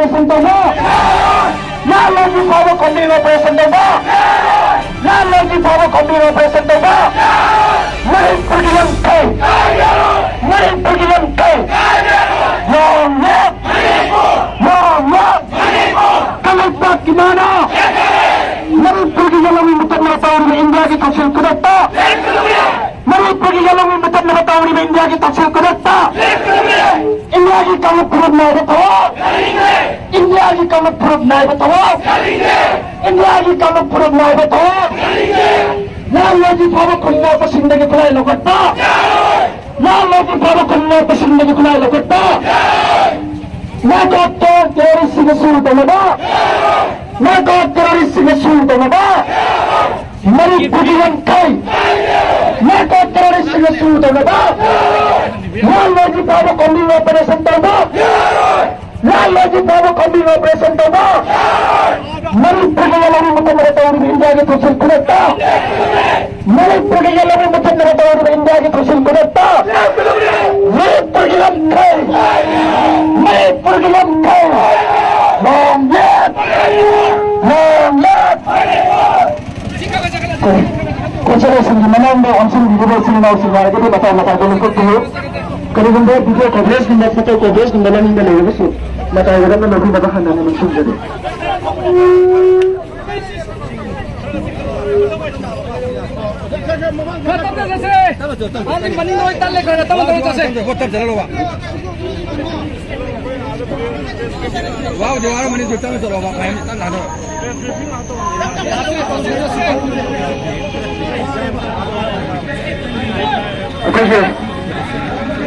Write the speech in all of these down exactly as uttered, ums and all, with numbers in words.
Operation ꯇꯧꯕ! ꯂꯥꯜꯂꯣꯡꯒꯤ ꯐꯥꯎꯕ ꯈꯣꯝꯕꯤꯕ operation ꯇꯧꯕ! ꯂꯥꯜꯂꯣꯡꯒꯤ ꯐꯥꯎꯕ ꯈꯣꯝꯕꯤꯕ ꯑꯣꯄꯔꯦꯁꯟ ꯇꯧꯕ! ꯃꯅꯤꯄꯨꯔꯒꯤ ꯂꯝꯈꯩ! ꯃꯅꯤꯄꯨꯔꯒꯤ ꯂꯝꯈꯩ! Long live! Long live! ꯀꯪꯂꯩꯄꯥꯛꯀꯤ ꯃꯥꯅ ꯃꯅꯤꯄꯨꯔꯒꯤ ꯌꯦꯜꯍꯧꯃꯤ ꯃꯨꯊꯠꯅꯕ ꯇꯧꯔꯤꯕ ꯏꯟꯗꯤꯌꯥꯒꯤ ꯊꯧꯁꯤꯜ ꯈꯨꯗꯛꯇ! ꯃꯅꯤꯄꯨꯔꯒꯤ ꯌꯦꯜꯍꯧꯃꯤ ꯃꯨꯊꯠꯅꯕ ꯇꯧꯔꯤꯕ ꯏꯟꯗꯤꯌꯥꯒꯤ ꯊꯧꯁꯤꯜ ꯈꯨꯗꯛꯇ! ꯏꯟꯗꯤꯌꯥꯒꯤ ꯀꯥꯡꯂꯨꯞ ꯐꯨꯔꯨꯞ ꯅꯥꯏꯕ ꯊꯋꯥ! ꯏꯟꯗꯤꯌꯥꯒꯤ ꯀꯥꯡꯂꯨꯞ ꯐꯨꯔꯨꯞ ꯅꯥꯏꯕ ꯊꯋꯥ! ꯏꯟꯗꯤꯌꯥꯒꯤ ꯀꯥꯡꯂꯨꯞ ꯐꯨꯔꯨꯞ ꯅꯥꯏꯕ ꯊꯋꯥ! ꯂꯥꯜꯂꯣꯡꯒꯤ ꯐꯥꯎꯕ ꯈꯨꯟꯅꯥꯏꯕꯁꯤꯡꯗꯒꯤ ꯈꯨꯠꯂꯥꯏ ꯂꯧꯈꯠꯄ! ꯂꯥꯜꯂꯣꯡꯒꯤ ꯐꯥꯎꯕ ꯈꯨꯟꯅꯥꯏꯕꯁꯤꯡꯗꯒꯤ ꯈꯨꯠꯂꯥꯏ ꯂꯧꯈꯠꯄ! ꯅꯥꯔꯀꯣ ꯇꯦꯔꯣꯔꯤꯁꯁꯤꯡꯒ ꯁꯨꯔꯨ ꯇꯧꯅꯕ! ꯅꯥꯔꯀꯣ ꯇꯦꯔꯣꯔꯤꯁꯁꯤꯡꯒ ꯁꯨꯔꯨ ꯇꯧꯅꯕ! ꯃꯅꯤꯄꯨꯔꯒꯤ ꯂꯝꯈꯩ! ꯅꯥꯔꯀꯣ ꯇꯦꯔꯣꯔꯤꯁꯁꯤꯡꯒ ꯁꯨꯔꯨ ꯇꯧꯅꯕ! ꯂꯥꯜꯂꯣꯡꯒꯤ ꯐꯥꯎꯕ ꯈꯣꯝꯕꯤꯕ ꯑꯣꯄꯔꯦꯁꯟ ꯇꯧꯕ! ꯂꯥꯜꯂꯣꯡꯒꯤ ꯐꯥꯎꯕ ꯈꯣꯝꯕꯤꯕ ꯑꯣꯄꯔꯦꯁꯟ ꯇꯧꯕ! ꯃꯅꯤꯄꯨꯔꯒꯤ ꯌꯦꯜꯍꯧꯃꯤ ꯃꯨꯊꯠꯅꯕ ꯇꯧꯔꯤꯕ ꯏꯟꯗꯤꯌꯥꯒꯤ ꯊꯧꯁꯤꯜ ꯈꯨꯗꯛꯇ! ꯃꯅꯤꯄꯨꯔꯒꯤ ꯌꯦꯜꯍꯧꯃꯤ ꯃꯨꯊꯠꯅꯕ ꯇꯧꯔꯤꯕ ꯏꯟꯗꯤꯌꯥꯒꯤ ꯊꯧꯁꯤꯜ ꯈꯨꯗꯛꯇ! ꯃꯅꯤꯄꯨꯔꯒꯤ ꯂꯝꯈꯩ! ꯃꯅꯤꯄꯨꯔꯒꯤ ꯂꯝꯈꯩ! Long live! Long live! ꯀꯣꯟꯁꯔꯦꯁꯟꯒꯤ ꯃꯃꯥꯡꯗ ꯑꯣꯟꯁꯤꯟꯕꯤꯔꯤꯕ ꯏꯆꯤꯜ ꯏꯅꯥꯎꯁꯤꯡ ꯌꯥꯔꯒꯗꯤ ꯃꯇꯥꯏ ꯃꯇꯥꯏꯗ ꯂꯦꯞꯊꯣꯛꯄꯤꯌꯨ꯫ ꯀꯔꯤꯒꯨꯝꯕ ꯚꯤꯗꯤꯑꯣ ꯀꯣꯚꯔꯦꯖꯀꯨꯝꯕ, ꯐꯣꯇꯣ ꯀꯣꯚꯔꯦꯖꯀꯨꯝꯕ ꯂꯧꯅꯤꯡꯕ ꯂꯩꯔꯒꯁꯨ ꯃꯇꯥꯏ ꯋꯥꯏꯔꯞꯅ ꯂꯧꯕꯤꯅꯕ ꯍꯟꯅ ꯍꯟꯅ ꯅꯤꯡꯁꯤꯡꯖꯔꯤ꯫ ꯈꯔ ꯇꯞꯅ ꯆꯠꯁꯦ꯫ ꯑꯍꯟꯁꯤꯡ ꯃꯅꯤꯡꯗ ꯑꯣꯏ ꯇꯠꯂꯦ, ꯈꯔ ꯈꯔ ꯇꯞꯅ ꯇꯞꯅ ꯆꯠꯁꯦ꯫ ꯋꯥꯕꯨꯗꯤ ꯋꯥꯔꯝꯃꯅꯤ, ꯑꯗꯨ ꯇꯞꯅ ꯆꯠꯂꯣꯕ, ꯃꯌꯥꯝ ꯇꯞꯅ ꯍꯟꯊꯔꯣ꯫ ꯑꯩꯈꯣꯏꯒꯤ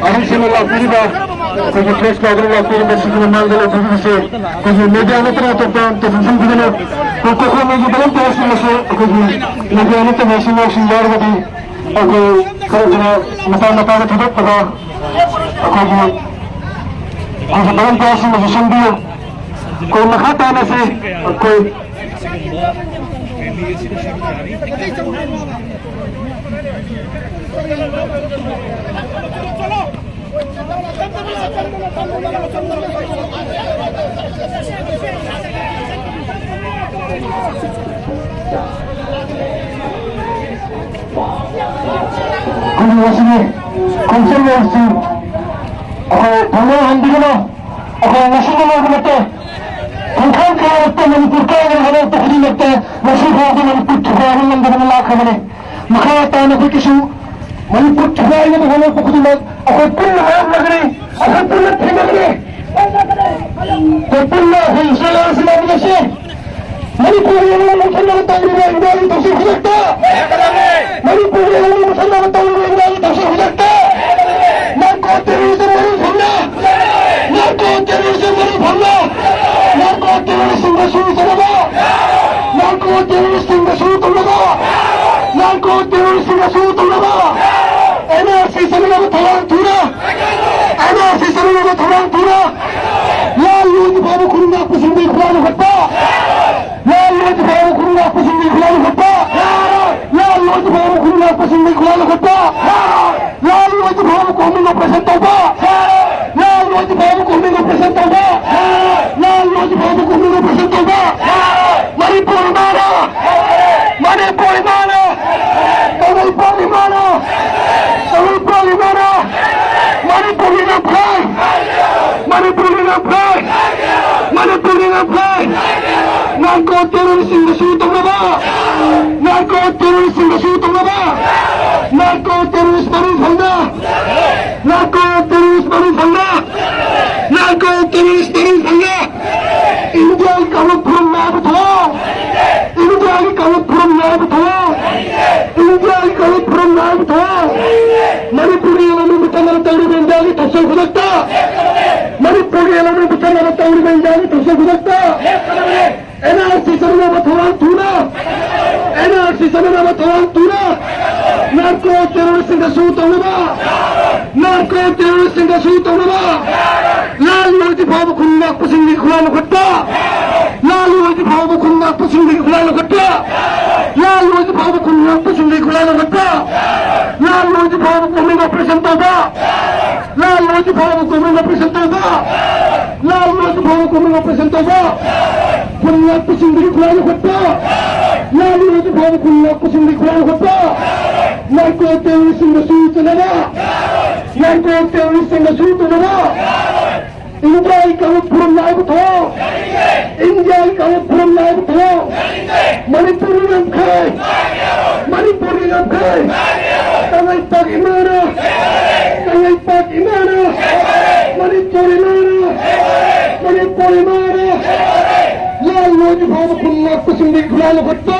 ꯑꯍꯟꯁꯤꯡꯅ ꯂꯥꯛꯄꯤꯔꯤꯕ, ꯑꯩꯈꯣꯏꯒꯤ ꯄ꯭ꯔꯦꯁ ꯀ꯭ꯂꯕꯇ ꯂꯥꯛꯄꯤꯔꯤꯕ ꯁꯤꯒꯤ ꯃꯃꯥꯡꯗ ꯂꯩꯕꯤꯔꯤꯕꯁꯦ ꯑꯩꯈꯣꯏꯒꯤ ꯃꯦꯗꯤꯌꯥ ꯅꯠꯇꯅ ꯑꯇꯣꯞꯄ ꯑꯝꯇ ꯐꯪꯁꯟ ꯄꯤꯒꯅꯨ꯫ ꯑꯩꯈꯣꯏ ꯀꯣꯀꯣꯃꯤꯒꯤ ꯚꯣꯂꯨꯟꯇꯤꯌꯔꯁꯤꯡꯅꯁꯨ ꯑꯩꯈꯣꯏꯒꯤ ꯃꯦꯗꯤꯌꯥ ꯅꯠꯇꯕ ꯏꯆꯤꯜ ꯏꯅꯥꯎꯁꯤꯡ ꯌꯥꯎꯔꯒꯗꯤ ꯑꯩꯈꯣꯏ ꯈꯔ ꯈꯔ ꯃꯇꯥ ꯃꯇꯥꯗ ꯊꯥꯗꯣꯛꯄꯗ ꯑꯩꯈꯣꯏꯒꯤ ꯑꯩꯈꯣꯏꯒꯤ ꯚꯣꯂꯨꯟꯇꯤꯌꯔꯁꯤꯡꯅꯁꯨ ꯁꯦꯝꯕꯤꯌꯨ꯫ ꯑꯩꯈꯣꯏ ꯃꯈꯥ ꯇꯥꯅꯁꯤ꯫ ꯑꯩꯈꯣꯏ ꯉꯁꯤꯒꯤ ꯈꯣꯡꯆꯠ ꯑꯁꯤ ꯑꯩꯈꯣꯏ ꯊꯧꯅꯥ ꯍꯟꯕꯤꯒꯅꯨ꯫ ꯑꯩꯈꯣꯏ ꯉꯁꯤꯒꯤ ꯅꯣꯡꯃ ꯅꯠꯇꯦ, ꯈꯣꯡꯊꯥꯡ ꯀꯌꯥꯔꯛꯇ ꯃꯅꯤꯄꯨꯔ ꯀꯥꯏꯅ ꯍꯣꯠꯅꯔꯛꯄ ꯈꯨꯗꯤꯡꯃꯛꯇ ꯉꯁꯤ ꯐꯥꯎꯕꯗ ꯃꯅꯤꯄꯨꯔ ꯊꯨꯒꯥꯏꯕ ꯉꯝꯗꯅ ꯂꯥꯛꯈ꯭ꯔꯕꯅꯤ꯫ ꯃꯈꯥ ꯇꯥꯅ ꯑꯩꯈꯣꯏ ꯀꯩꯁꯨ ꯃꯅꯤꯄꯨꯔ ꯊꯨꯒꯥꯏꯅꯕ ꯍꯣꯠꯅꯔꯛꯄ ꯈꯨꯗꯤꯡꯃꯛ ꯑꯩꯈꯣꯏ ꯄꯨꯟꯅ ꯃꯥꯌꯣꯛꯅꯒꯅꯤ, ꯑꯩꯈꯣꯏ ꯄꯨꯟꯅ ꯊꯦꯡꯅꯒꯅꯤ꯫ ꯑꯩꯈꯣꯏ ꯄꯨꯟꯅ ꯑꯩꯈꯣꯏ ꯏꯆꯤꯜ ꯏꯅꯥꯎꯁꯤꯡ ꯉꯝꯒꯗꯕꯁꯦ ꯃꯅꯤꯄꯨꯔꯒꯤ ꯑꯋꯥꯡ ꯃꯊꯪꯗ ꯇꯧꯔꯤꯕ ꯏꯟꯗꯤꯌꯥꯒꯤ ꯊꯧꯁꯤꯜ ꯈꯨꯗꯛꯇ, ꯃꯅꯤꯄꯨꯔꯒꯤ ꯑꯋꯥꯡ ꯃꯊꯪꯗ ꯇꯧꯔꯤꯕ ꯏꯟꯗꯤꯌꯥꯒꯤ ꯊꯧꯁꯤꯜ ꯈꯨꯗꯛꯇ narco terrorism ꯃꯔꯨ ꯐꯪꯅ, narco terrorism ꯃꯔꯨ ꯐꯪꯅ, narco terroristꯁꯤꯡ ꯃꯁꯨ ꯆꯠꯅꯕ, narco terroristꯁꯤꯡ ꯃꯁꯨ ꯇꯧꯅꯕ, narco terroristꯁꯤꯡ ꯃꯁꯨ ꯇꯧꯅꯕ, NRC ꯆꯠꯅꯅꯕ ꯊꯧꯔꯥꯡ ꯊꯨꯅ, NRC ꯆꯠꯅꯅꯕ ꯊꯧꯔꯥꯡ ꯊꯨꯅ, ꯂꯥꯜ ꯂꯣꯏꯗ꯭ꯔꯤ ꯐꯥꯎꯕ ꯈꯨꯟ ꯉꯥꯛꯄꯁꯤꯡꯗꯒꯤ ꯈꯨꯠꯂꯥꯏ ꯂꯧꯈꯠꯄ, ꯂꯥꯜ ꯂꯣꯏꯗ꯭ꯔꯤ ꯐꯥꯎꯕ ꯈꯨꯟ ꯉꯥꯛꯄꯁꯤꯡꯗꯒꯤ ꯈꯨꯠꯂꯥꯏ ꯂꯧꯈꯠꯄ, ꯂꯥꯜ ꯂꯣꯏꯗ꯭ꯔꯤ ꯐꯥꯎꯕ ꯈꯨꯟ ꯉꯥꯛꯄꯁꯤꯡꯗꯒꯤ ꯈꯨꯠꯂꯥꯏ ꯂꯧꯈꯠꯄ, ꯂꯥꯜ ꯂꯣꯏꯗ꯭ꯔꯤ ꯐꯥꯎꯕ combing operation ꯇꯧꯕ, ꯂꯥꯜ ꯂꯣꯏꯗ꯭ꯔꯤ ꯐꯥꯎꯕ combing operation ꯇꯧꯕ, ꯂꯥꯜ ꯂꯣꯏꯗ꯭ꯔꯤ ꯐꯥꯎꯕ combing operation ꯇꯧꯕ꯫ ꯃꯅꯤꯄꯨꯔ ꯏꯃꯥꯅ, ꯃꯅꯤꯄꯨꯔ ꯏꯃꯥꯅ, ꯀꯪꯂꯩꯄꯥꯛ ꯏꯃꯥꯅ, ꯀꯪꯂꯩꯄꯥꯛ ꯏꯃꯥꯅ, ꯃꯅꯤꯄꯨꯔꯒꯤ ꯉꯝꯈꯩ, ꯃꯅꯤꯄꯨꯔꯒꯤ ꯉꯝꯈꯩ, ꯃꯅꯤꯄꯨꯔꯒꯤ ꯉꯝꯈꯩ꯫ Narco terroristꯁꯤꯡꯗꯁꯨ ꯇꯧꯅꯕ, narco terroristꯁꯤꯡꯗꯁꯨ ꯇꯧꯅꯕ, narco terrorist ꯃꯔꯨ ꯐꯪꯅ, narco terrorist ꯃꯔꯨ ꯐꯪꯅ, narco terrorist ꯃꯔꯨ ꯐꯪꯅ꯫ ꯏꯟꯗꯤꯌꯥꯒꯤ ꯀꯥꯡꯂꯨꯞ ꯐꯨꯔꯨꯞ ꯅꯥꯏꯕ ꯊꯣꯛꯑꯣ! ꯏꯟꯗꯤꯌꯥꯒꯤ ꯀꯥꯡꯂꯨꯞ ꯐꯨꯔꯨꯞ ꯅꯥꯏꯕ ꯊꯣꯛꯑꯣ! ꯏꯟꯗꯤꯌꯥꯒꯤ ꯀꯥꯡꯂꯨꯞ ꯐꯨꯔꯨꯞ ꯅꯥꯏꯕ ꯊꯣꯛꯑꯣ! ꯃꯅꯤꯄꯨꯔꯒꯤ ꯂꯝꯗꯝ ꯄꯨꯝꯕꯗ ꯇꯧꯔꯤꯕ ꯏꯟꯗꯤꯌꯥꯒꯤ ꯊꯧꯁꯤꯜ ꯈꯨꯗꯛꯇ, ꯃꯅꯤꯄꯨꯔꯒꯤ ꯂꯝꯗꯝ ꯄꯨꯝꯕꯗ ꯇꯧꯔꯤꯕ ꯏꯟꯗꯤꯌꯥꯒꯤ ꯊꯧꯁꯤꯜ ꯈꯨꯗꯛꯇ NRC ꯆꯠꯅꯅꯕ ꯊꯧꯔꯥꯡ ꯊꯨꯅ, NRC ꯆꯠꯅꯅꯕ ꯊꯧꯔꯥꯡ ꯊꯨꯅ꯫ Narco terroristꯁꯤꯡꯗꯁꯨ ꯇꯧꯅꯕ, narco terroristꯁꯤꯡꯗꯁꯨ ꯇꯧꯅꯕ꯫ ꯂꯥꯜ ꯂꯣꯏꯗ꯭ꯔꯤ ꯐꯥꯎꯕ ꯈꯨꯟ ꯉꯥꯛꯄꯁꯤꯡꯒꯤ ꯈꯨꯠꯂꯥꯏ ꯂꯧꯈꯠꯄ, ꯂꯥꯜ ꯂꯣꯏꯗ꯭ꯔꯤ ꯐꯥꯎꯕ ꯈꯨꯟ ꯉꯥꯛꯄꯁꯤꯡꯒꯤ ꯈꯨꯠꯂꯥꯏ ꯂꯧꯈꯠꯄ, ꯂꯥꯜ ꯂꯣꯏꯗ꯭ꯔꯤ ꯐꯥꯎꯕ ꯈꯨꯟ ꯉꯥꯛꯄꯁꯤꯡꯒꯤ ꯈꯨꯠꯂꯥꯏ ꯂꯧꯈꯠꯄ꯫ ꯂꯥꯜ ꯂꯣꯏꯗ꯭ꯔꯤ ꯐꯥꯎꯕ combing operation ꯇꯧꯕ, ꯂꯥꯜ ꯂꯣꯏꯗ꯭ꯔꯤ ꯐꯥꯎꯕ combing operation ꯇꯧꯕ꯫ ꯂꯥꯜ ꯂꯣꯏꯗ꯭ꯔꯤ ꯐꯥꯎꯕ combing operation ꯇꯧꯕ꯫ ꯈꯨꯟ ꯉꯥꯛꯄꯁꯤꯡꯗꯒꯤ ꯈꯨꯠꯂꯥꯏ ꯂꯧꯈꯠꯄ, ꯂꯥꯜꯂꯨꯔꯁꯤ ꯐꯥꯎꯕ ꯈꯨꯟ ꯉꯥꯛꯄꯁꯤꯡꯗꯤ ꯈꯨꯔꯥꯏ ꯂꯧꯈꯠꯄ꯫ ꯅꯥꯔꯀꯣ ꯇꯦꯔꯣꯔꯤꯁꯁꯤꯡꯗꯁꯨ ꯆꯠꯅꯕ, ꯅꯥꯔꯀꯣ ꯇꯦꯔꯣꯔꯤꯁꯁꯤꯡꯗꯁꯨ ꯇꯧꯅꯕ꯫ ꯏꯟꯗꯤꯌꯥꯒꯤ ꯀꯥꯡꯂꯨꯞ ꯐꯨꯔꯨꯞ ꯂꯥꯏꯕ ꯊꯣꯛꯑꯣ꯫ ꯏꯟꯗꯤꯌꯥꯒꯤ ꯀꯥꯡꯂꯨꯞ ꯐꯨꯔꯨꯞ ꯂꯥꯏꯕ ꯊꯣꯛꯑꯣ꯫ ꯃꯅꯤꯄꯨꯔꯒꯤ ꯉꯝꯈꯩ, ꯃꯅꯤꯄꯨꯔꯒꯤ ꯉꯝꯈꯩ꯫ ꯀꯪꯂꯩꯄꯥꯛ ꯏꯃꯥꯅ, ꯀꯪꯂꯩꯄꯥꯛ ꯏꯃꯥꯅ, ꯃꯅꯤꯄꯨꯔ ꯏꯃꯥꯅ, ꯃꯅꯤꯄꯨꯔ ꯏꯃꯥꯅ꯫ ꯂꯥꯜ ꯂꯣꯏꯗ꯭ꯔꯤ ꯐꯥꯎꯕ ꯈꯨꯟ ꯉꯥꯛꯄꯁꯤꯡꯗꯒꯤ ꯈꯨꯠꯂꯥꯏ ꯂꯧꯈꯠꯄ꯫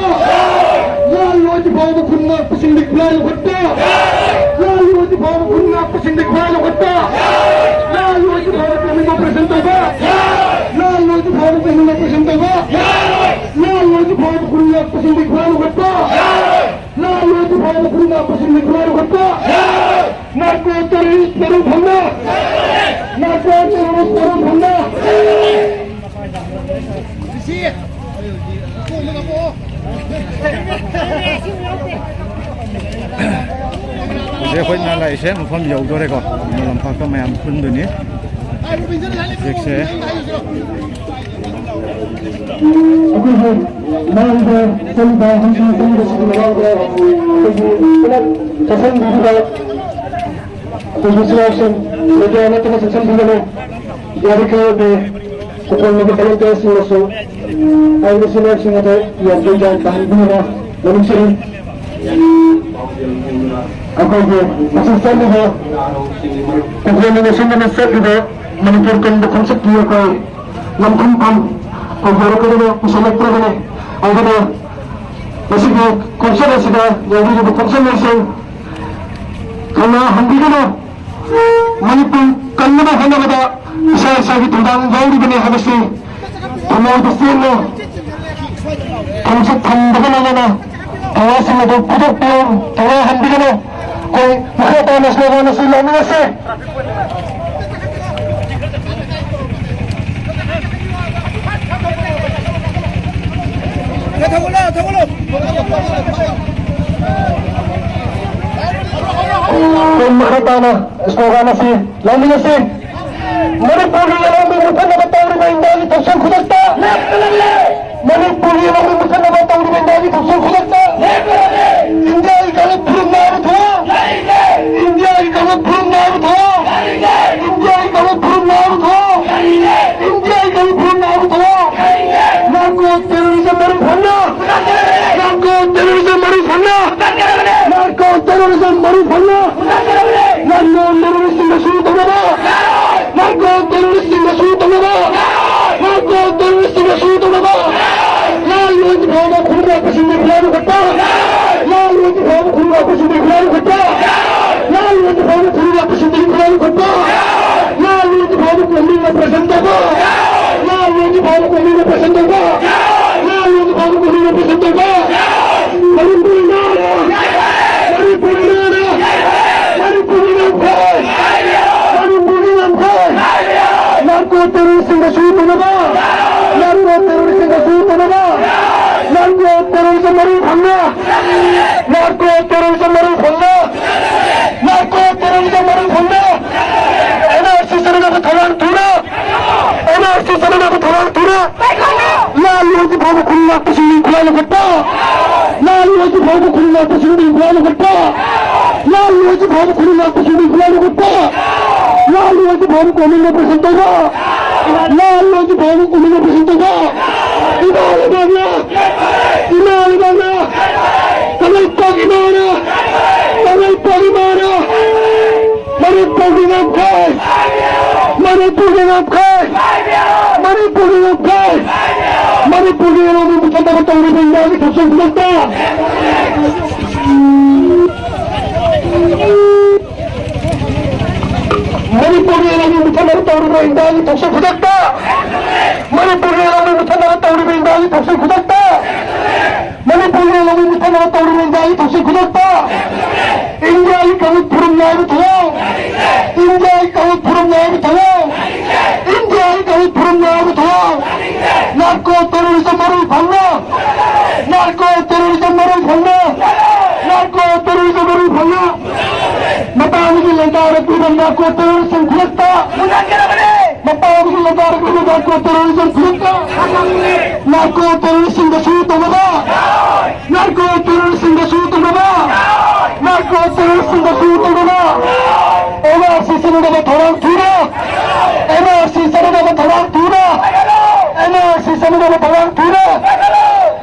ꯂꯥꯜ ꯂꯣꯏꯗ꯭ꯔꯤ ꯐꯥꯎꯕ ꯈꯨꯟ ꯉꯥꯛꯄꯁꯤꯡꯗꯒꯤ ꯈꯨꯠꯂꯥꯏ ꯂꯧꯈꯠꯄ꯫ ꯂꯥꯜ ꯂꯣꯏꯗ꯭ꯔꯤ ꯐꯥꯎꯕ ꯈꯨꯟ ꯉꯥꯛꯄꯁꯤꯡꯗꯒꯤ ꯈꯨꯠꯂꯥꯏ ꯂꯧꯈꯠꯄ꯫ ꯂꯥꯜ ꯂꯣꯏꯗ꯭ꯔꯤ ꯐꯥꯎꯕ ꯇ꯭ꯔꯦꯅꯤꯡ ꯑꯣꯄꯔꯦꯁꯟ ꯇꯧꯕ꯫ ꯂꯥꯜ ꯂꯣꯏꯗ꯭ꯔꯤ ꯐꯥꯎꯕ ꯇ꯭ꯔꯦꯅꯤꯡ ꯑꯣꯄꯔꯦꯁꯟ ꯇꯧꯕ꯫ ꯂꯥꯜ ꯂꯣꯏꯗ꯭ꯔꯤ ꯐꯥꯎꯕ ꯈꯨꯟ ꯉꯥꯛꯄꯁꯤꯡꯗꯒꯤ ꯈꯨꯠꯂꯥꯏ ꯂꯧꯈꯠꯄ꯫ ꯂꯥꯜ ꯂꯣꯏꯗ꯭ꯔꯤ ꯐꯥꯎꯕ ꯈꯨꯟ ꯉꯥꯛꯄꯁꯤꯡꯗꯒꯤ ꯈꯨꯠꯂꯥꯏ ꯂꯧꯈꯠꯄ꯫ ꯅꯥꯔꯀꯣ ꯇꯦꯔꯣꯔꯤꯁ ꯄꯣꯔꯣꯝ ꯐꯝꯅ! ꯅꯥꯔꯀꯣ ꯇꯦꯔꯣꯔꯤꯁ ꯄꯣꯔꯣꯝ ꯐꯝꯅ! ꯍꯧꯖꯤꯛ ꯑꯩꯈꯣꯏꯅ ꯂꯥꯛꯏꯁꯦ ꯃꯐꯝ ꯌꯧꯗꯣꯔꯦꯀꯣ, ꯂꯝꯄꯥꯛꯇ ꯃꯌꯥꯝ ꯄꯨꯟꯗꯣꯏꯅꯤ ꯍꯧꯖꯤꯛꯁꯦ꯫ ꯑꯩꯈꯣꯏꯒꯤ ꯃꯥꯡꯗ ꯆꯠꯂꯤꯕ ꯍꯧꯖꯤꯛ ꯆꯠꯂꯤꯕꯁꯤꯒꯤ ꯃꯃꯥꯡꯗ ꯑꯩꯈꯣꯏꯒꯤ ꯄꯨꯂꯞ ꯆꯠꯁꯤꯟꯕꯤꯔꯤꯕ ꯑꯩꯈꯣꯏꯒꯤ ꯏꯆꯤꯜ ꯏꯅꯥꯎꯁꯤꯡ ꯃꯦꯗꯤꯌꯥ ꯅꯠꯇꯅ ꯆꯠꯁꯤꯟꯕꯤꯒꯅꯨ꯫ ꯌꯥꯔꯤꯈꯩ ꯑꯩꯈꯣꯏ ꯀꯣꯄꯣꯜꯒꯤ ꯚꯣꯂꯨꯟꯇꯤꯌꯔꯁꯤꯡꯅꯁꯨ ꯍꯥꯏꯔꯤꯕ ꯏꯆꯤꯜ ꯏꯅꯥꯎꯁꯤꯡ ꯑꯗꯨ ꯌꯥꯝ ꯒ꯭ꯌꯥꯟ ꯇꯥꯍꯟꯕꯤꯅꯕ ꯂꯧꯅꯤꯡꯖꯔꯤ꯫ ꯑꯩꯈꯣꯏꯒꯤ ꯉꯁꯤ ꯆꯠꯂꯤꯕ ꯀꯣꯄꯣꯜꯅ ꯂꯣꯏꯁꯤꯟꯗꯨꯅ ꯆꯠꯂꯤꯕ ꯃꯅꯤꯄꯨꯔ ꯀꯪꯕ ꯈꯣꯡꯆꯠꯀꯤ ꯑꯩꯈꯣꯏ ꯅꯝꯐꯝꯐꯝ ꯍꯧꯗꯣꯔꯛꯀꯗꯕ ꯀꯨꯏꯁꯜꯂꯛꯇ꯭ꯔꯕꯅꯤ꯫ ꯑꯗꯨꯅ ꯃꯁꯤꯒꯤ ꯈꯣꯡꯆꯠ ꯑꯁꯤꯗ ꯌꯥꯎꯕꯤꯔꯤꯕ ꯈꯣꯡꯆꯠꯂꯣꯏꯁꯤꯡ ꯊꯧꯅꯥ ꯍꯟꯕꯤꯒꯅꯨ꯫ ꯃꯅꯤꯄꯨꯔ ꯀꯟꯅꯕ ꯍꯣꯠꯅꯕꯗ ꯏꯁꯥ ꯏꯁꯥꯒꯤ ꯊꯧꯗꯥꯡ ꯌꯥꯎꯔꯤꯕꯅꯤ ꯍꯥꯏꯕꯁꯤ ꯊꯃꯣꯏꯗ ꯆꯦꯠꯅ ꯈꯣꯡꯆꯠ ꯊꯝꯕꯒ ꯂꯣꯏꯅꯅ ꯊꯧꯔꯥꯡꯁꯤꯡ ꯑꯗꯨ ꯐꯨꯗꯣꯛꯄꯤꯌꯨ, ꯊꯧꯔꯥꯡ ꯍꯟꯕꯤꯒꯅꯨ꯫ ꯑꯩꯈꯣꯏ ꯃꯈꯥ ꯇꯥꯅ ꯁ꯭ꯂꯣꯒꯥꯟ ꯑꯁꯤ ꯂꯥꯎꯃꯤꯟꯅꯁꯤ꯫ ꯑꯩꯈꯣꯏ ꯃꯈꯥ ꯇꯥꯅ ꯁ꯭ꯂꯣꯒꯥꯟ ꯑꯁꯤ ꯂꯥꯎꯃꯤꯟꯅꯁꯤ꯫ ꯃꯅꯤꯄꯨꯔꯒꯤ ꯑꯋꯥꯡꯕ ꯃꯨꯊꯠꯅꯕ ꯇꯧꯔꯤꯕ ꯏꯟꯗꯤꯌꯥꯒꯤ ꯊꯧꯁꯤꯜ ꯈꯨꯗꯛꯇ ꯂꯦꯞꯇꯅ ꯂꯩ꯫ ꯃꯅꯤꯄꯨꯔꯒꯤ ꯑꯋꯥꯡꯕ ꯃꯨꯊꯠꯅꯕ ꯇꯧꯔꯤꯕ ꯏꯟꯗꯤꯌꯥꯒꯤ ꯃꯔꯨ ꯐꯪꯅ ꯅꯥꯔꯀꯣ ꯇꯦꯔꯣꯔꯤꯁꯁꯤꯡꯗ ꯁꯨꯔꯨ ꯇꯧꯅꯕ, ꯅꯥꯔꯀꯣ ꯇꯦꯔꯣꯔꯤꯁꯁꯤꯡꯗ ꯁꯨꯔꯨ ꯇꯧꯅꯕ, ꯅꯥꯔꯀꯣ ꯇꯦꯔꯣꯔꯤꯁꯁꯤꯡꯗ ꯁꯨꯔꯨ ꯇꯧꯅꯕ, ꯂꯥꯜꯂꯣꯏ ꯐꯥꯎꯕ ꯈꯨꯟ ꯉꯥꯛꯄꯁꯤꯡꯒꯤ ꯈꯨꯔꯥꯏ ꯂꯧꯈꯠꯄ, ꯂꯥꯜꯂꯣꯏ ꯐꯥꯎꯕ ꯈꯨꯟ ꯉꯥꯛꯄꯁꯤꯡꯒꯤ ꯈꯨꯔꯥꯏ ꯂꯧꯈꯠꯄ, ꯂꯥꯜꯂꯣꯏ ꯐꯥꯎꯕ ꯈꯨꯟ ꯉꯥꯛꯄꯁꯤꯡꯒꯤ ꯈꯨꯔꯥꯏ ꯂꯧꯈꯠꯄ, ꯂꯥꯜꯂꯣꯏ ꯐꯥꯎꯕ ꯀꯣꯃꯤꯡ ꯑꯣꯄꯔꯦꯁꯟ ꯇꯧꯕ, ꯂꯥꯜꯂꯣꯏ ꯐꯥꯎꯕ ꯀꯣꯃꯤꯡ ꯑꯣꯄꯔꯦꯁꯟ ꯇꯧꯕ, ꯂꯥꯜꯂꯣꯏ ꯐꯥꯎꯕ ꯀꯣꯃꯤꯡ ꯑꯣꯄꯔꯦꯁꯟ ꯇꯧꯕ, ꯃꯅꯤꯄꯨꯔꯤ ꯅꯥꯔꯦ! ꯃꯅꯤꯄꯨꯔꯤ ꯅꯥꯔꯦ! ꯃꯅꯤꯄꯨꯔꯤ ꯂꯝꯈꯩ! ꯃꯅꯤꯄꯨꯔꯤ ꯂꯝꯈꯩ! ꯅꯥꯔꯀꯣ ꯇꯦꯔꯣꯔꯤꯁꯁꯤꯡꯗ ꯁꯨꯔꯨ ꯇꯧꯅꯕ! ꯅꯥꯔꯀꯣ ꯇꯦꯔꯣꯔꯤꯁꯁꯤꯡꯗ ꯁꯨꯔꯨ ꯇꯧꯅꯕ! ꯅꯥꯔꯀꯣ ꯇꯦꯔꯣꯔꯤꯁꯝ ꯃꯔꯨ ꯐꯪꯅ! ꯅꯥꯔꯀꯣ ꯇꯦꯔꯣꯔꯤꯁꯝ ꯃꯔꯨ ꯐꯪꯅ! ꯅꯥꯔꯀꯣ ꯇꯦꯔꯣꯔꯤꯁꯝ ꯃꯔꯨ ꯐꯪꯅ! ꯑꯦꯟ ꯑꯥꯔ ꯁꯤ ꯆꯠꯅꯅꯕ ꯊꯧꯔꯥꯡ ꯊꯨꯅ! ꯑꯦꯟ ꯑꯥꯔ ꯁꯤ ꯆꯠꯅꯅꯕ ꯊꯧꯔꯥꯡ ꯊꯨꯅ! ꯂꯥꯜꯂꯣꯏ ꯐꯥꯎꯕ ꯈꯨꯟ ꯉꯥꯛꯄꯁꯤꯡꯒꯤ ꯈꯨꯔꯥꯏ ꯂꯧꯈꯠꯄ! ꯂꯥꯜꯂꯣꯏ ꯐꯥꯎꯕ ꯈꯨꯟ ꯉꯥꯛꯄꯁꯤꯡꯒꯤ ꯈꯨꯔꯥꯏ ꯂꯧꯈꯠꯄ! ꯂꯥꯜꯂꯣꯏ ꯐꯥꯎꯕ ꯈꯨꯟ ꯉꯥꯛꯄꯁꯤꯡꯒꯤ ꯈꯨꯔꯥꯏ ꯂꯧꯈꯠꯄ! ꯂꯥꯜꯂꯣꯏ ꯐꯥꯎꯕ ꯀꯣꯃꯤꯡ ꯑꯣꯄꯔꯦꯁꯟ ꯇꯧꯕ! ꯂꯥꯜꯂꯣꯏ ꯐꯥꯎꯕ ꯀꯣꯃꯤꯡ ꯑꯣꯄꯔꯦꯁꯟ ꯇꯧꯕ! ꯏꯃꯥ ꯂꯩꯕꯥꯛꯅ! ꯏꯃꯥ ꯂꯩꯕꯥꯛꯅ! ꯀꯪꯂꯩꯄꯥꯛ ꯏꯃꯥꯅ! ꯀꯪꯂꯩꯄꯥꯛ ꯏꯃꯥꯅ! ꯃꯅꯤꯄꯨꯔꯒꯤ ꯉꯝꯈꯩ! ꯃꯅꯤꯄꯨꯔꯒꯤ ꯉꯝꯈꯩ! ꯃꯅꯤꯄꯨꯔꯒꯤ ꯉꯝꯈꯩ! ꯃꯅꯤꯄꯨꯔꯒꯤ ꯏꯔꯣꯟꯕ ꯃꯨꯊꯠꯅꯕ ꯇꯧꯔꯤꯕ ꯏꯟꯗꯤꯌꯥꯒꯤ ꯊꯧꯁꯤꯜ ꯈꯨꯗꯛꯇ! ꯃꯅꯤꯄꯨꯔꯒꯤ ꯏꯔꯣꯟꯕ ꯃꯨꯊꯠꯅꯕ ꯇꯧꯔꯤꯕ ꯏꯟꯗꯤꯌꯥꯒꯤ ꯊꯧꯁꯤꯜ ꯈꯨꯗꯛꯇ! ꯃꯅꯤꯄꯨꯔꯒꯤ ꯏꯔꯣꯟꯕ ꯃꯨꯊꯠꯅꯕ ꯇꯧꯔꯤꯕ ꯏꯟꯗꯤꯌꯥꯒꯤ ꯊꯧꯁꯤꯜ ꯈꯨꯗꯛꯇ! ꯃꯅꯤꯄꯨꯔꯒꯤ ꯂꯧꯃꯤ ꯃꯨꯊꯠꯅꯕ ꯇꯧꯔꯤꯕ ꯏꯟꯗꯤꯌꯥꯒꯤ ꯊꯧꯁꯤꯜ ꯈꯨꯗꯛꯇ ꯏꯟꯗꯤꯌꯥꯒꯤ ꯀꯥꯡꯂꯨꯞ ꯐꯨꯔꯨꯞ ꯅꯥꯏꯕ ꯊꯧꯑꯣꯡ, ꯏꯟꯗꯤꯌꯥꯒꯤ ꯀꯥꯡꯂꯨꯞ ꯐꯨꯔꯨꯞ ꯅꯥꯏꯕ ꯊꯧꯑꯣꯡ, ꯏꯟꯗꯤꯌꯥꯒꯤ ꯀꯥꯡꯂꯨꯞ ꯐꯨꯔꯨꯞ ꯅꯥꯏꯕ ꯊꯧꯑꯣꯡ, ꯅꯥꯔꯀꯣ ꯇꯦꯔꯣꯔꯤꯖꯝ ꯃꯔꯨ ꯐꯪꯅ, ꯅꯥꯔꯀꯣ ꯇꯦꯔꯣꯔꯤꯖꯝ ꯃꯔꯨ ꯐꯪꯅ, ꯅꯥꯔꯀꯣ ꯇꯦꯔꯣꯔꯤꯖꯝ ꯃꯔꯨ ꯐꯪꯅ, ꯃꯄꯥꯟꯗꯒꯤ ꯂꯥꯟꯗꯥꯔꯛꯂꯤꯕ ꯅꯥꯔꯀꯣ ꯇꯦꯔꯣꯔꯤꯁꯝ ꯈꯨꯗꯛꯇ, ꯃꯄꯥꯟꯗꯒꯤ ꯂꯥꯟꯗꯥꯔꯛꯂꯤꯕ ꯅꯥꯔꯀꯣ ꯇꯦꯔꯣꯔꯤꯁꯝ ꯈꯨꯗꯛꯇ, ꯅꯥꯔꯀꯣ ꯇꯦꯔꯣꯔꯤꯁꯝꯗ ꯁꯨꯔꯨ ꯇꯧꯅꯕ, ꯅꯥꯔꯀꯣ ꯇꯦꯔꯣꯔꯤꯁꯝꯗ ꯁꯨꯔꯨ ꯇꯧꯅꯕ, ꯅꯥꯔꯀꯣ ꯇꯦꯔꯣꯔꯤꯁꯝꯗ ꯁꯨꯔꯨ ꯇꯧꯅꯕ, ꯑꯦꯟ ꯑꯥꯔ ꯁꯤ ꯆꯠꯅꯅꯕ ꯊꯧꯔꯥꯡ ꯊꯨꯅ, ꯑꯦꯟ ꯑꯥꯔ ꯁꯤ ꯆꯠꯅꯅꯕ ꯊꯧꯔꯥꯡ ꯊꯨꯅ, ꯑꯦꯟ ꯑꯥꯔ ꯁꯤ ꯆꯠꯅꯅꯕ ꯊꯧꯔꯥꯡ ꯊꯨꯅ,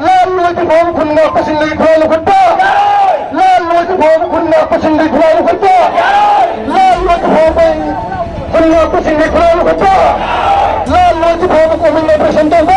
ꯂꯥꯜꯂꯣꯏ ꯐꯥꯎꯕ ꯈꯨꯟ ꯉꯥꯛꯄꯁꯤꯡꯗꯒꯤ ꯈꯨꯔꯥꯏ ꯂꯧꯈꯠꯄ, ꯂꯥꯜꯂꯣꯏ ꯐꯥꯎꯕ ꯈꯨꯟ ꯉꯥꯛꯄꯁꯤꯡꯒꯤ ꯈꯨꯔꯥꯏ ꯂꯧꯈꯠꯄ! ꯂꯥꯜꯂꯣꯏ ꯐꯥꯎꯕ ꯈꯨꯟ ꯉꯥꯛꯄꯁꯤꯡꯒꯤ ꯈꯨꯔꯥꯏ ꯂꯧꯈꯠꯄ! ꯂꯥꯜꯂꯣꯏ ꯐꯥꯎꯕ ꯀꯣꯃꯤꯡ ꯑꯣꯄꯔꯦꯁꯟ ꯇꯧꯕ!